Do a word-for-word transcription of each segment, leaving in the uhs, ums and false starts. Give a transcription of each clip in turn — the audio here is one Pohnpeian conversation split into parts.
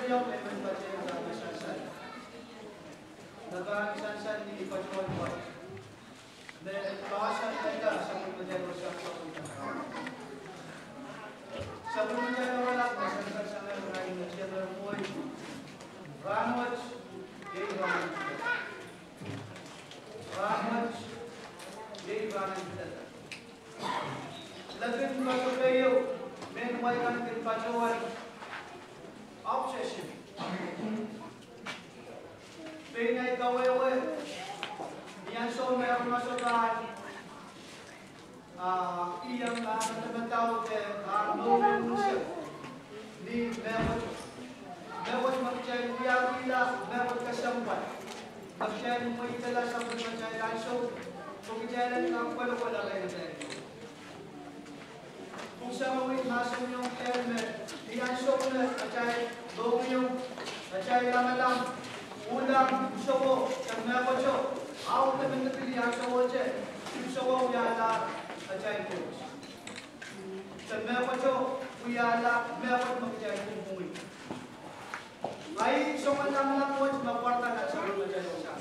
Iong emen patehng me sansal. Me pahn sansal ni patohwan wet. Me pahn sansal da sapwellimatail wasa sapwellime. Sapwellimatail wasa me sansal sang irail me tiamer mwohn. Rahnwet, iei rahnwet. Rahnwet, iei rahnwet. Lepin patohwan keieu, mehn wai kan kin patohwan obsession. Pein ei kawehwe, ni ansou me aramas pahn, ah, iang, ah, madamadau de, ah, mour en unsek. Ni mehkot, mehkot me kitail wiahkihla, mehkot kesempwal. Me kitail mweidala sapwellimatail ansou, pwe kitail en kak kolokol arail atail. Pwuhk Sarawi mahsanihong kitail me, ni ansou me atail mohngiong, atail lamalam, uhdahn unseko, de mehkot, audepen me pil ansou te, unseko wiahla atail Koht. De mehkot wiahla mehkot me kitail pwupwungih. Ahi soangen lamalam wet me pwarada nan sapwellimatail wasa.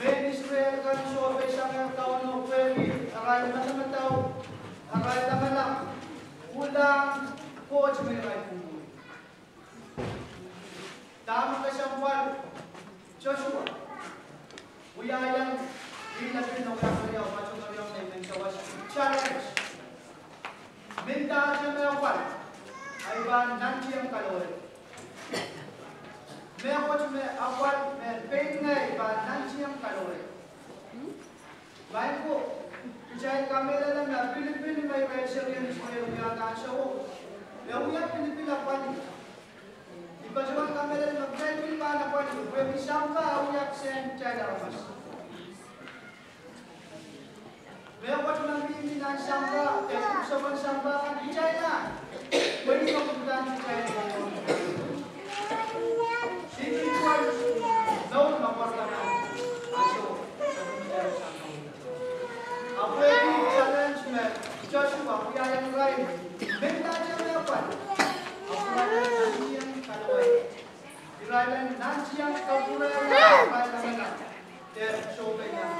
Mehn Israel kan sohpeisang Kauno pwehki arail madamadau, arail lamalam, uhdahn Koht me irail pwupwungih. Dahme kesempwal Sosua. Wiahiong, ih lapalap me wiahiong, patohwan wiahiong me men sawas challenge. Mendahte me apwal, I pahn nantihong kaloie. Mehkot me apwal, me pein ngehi pahn nantihong kaloie. Maing ko, kitail kamehlele me pilipil me irail serien Israel wiahda ansouo. E wia pilipil apwalih. I patohwan kamehlele me kitail pil pahn apwalih, pwehki sampah e wia kisehn kitail aramas. Mehkot me mihmi nan sampah, de pwuhk sarawi sampah kan kitail ahn. Pwe ih me uhdahn kitail ahn. Sihpw ih pwuhk me pwarada nan ansouo. Ahpw ih challenge me Sosua wiahiong irail, mendahte me apwal, ahpw irail nantihong kaloie. Irail nantihong kapwurehla arail lamalam. De sohpeiong.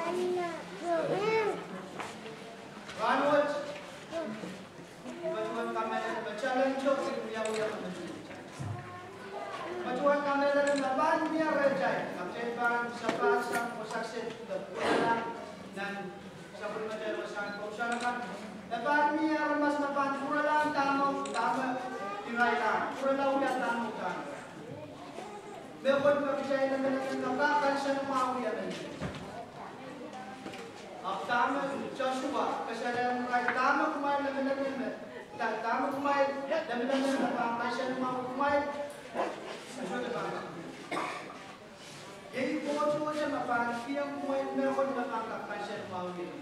Rahnwet, I patohwan kamehlele me challenge o kin wiawi me. I patohwan kamehlele me pahn mie rehtail, ma kitail pahn sapahl sang wasa kiset de pwurala nan sapwellimatail wasahn kousoan kan. E pahn mie aramas me pahn pwurala dahme, dahme irail ahn, pwurala wia dahme dahme. Mehkot me kitail lamalam me kak kansenamwahu wia men. Ahpw dahme Sosua kasalehiong irail, dahme kumwail lamalam me, da-, dahme kumwail lamalam me pahn kansenamwahu kumwail, e sohte pahn. Iei Koht me pahn kihong kumwail mehkot me pahn kak kansenamwahu wia.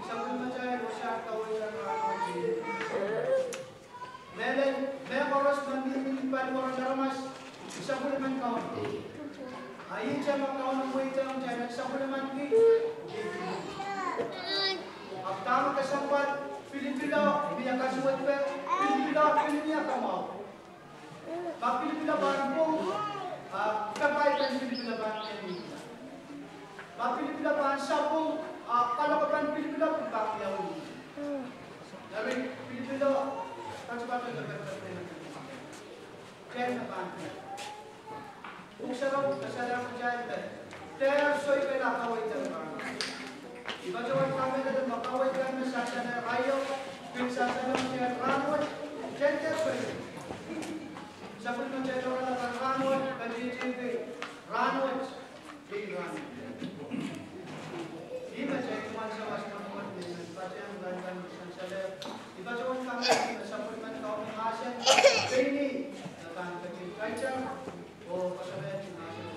Sapwellimatail wasahn kaweid en rahnwet. Mehlel, mehkoaros me mihmi ni paliwar en aramas, sapwellimen Kauno. A ihte me Kauno mweidohng kitail en sapwellimanki. Ahpw dahme kesempwal, pilipilo mie kasuwedpe, pilipilo pil mie kamwahu. Ma pilipilo pahn pwung, a, kapaipen pilipilo pahn mie. Ma pilipilo pahn sapwung, a, kalokapen pilipilo pil pahn mie. Eri pilipilo, katipato, katipato, katipato. Kitail me pahn mie. Pwuhk Sarawi kasalehiong kitail me dehr soikala kaweid en rahnwet. I patohwan kamehlele me kaweid kan me sansal aio, pil sansal ong kitail rahnwet, kitail dehr soikala. Sapwellimatail oaralap en rahnwet, me tihtihki rahnwet, iei rahnwet. Ih me kitail pahn sawas pahn wet me patehng rahnwet me sansal. I patohwan kamehlele me sapwellimen Kauno mahsen, pein ih me pahn ketin kaitar, oh koasoia mahsen.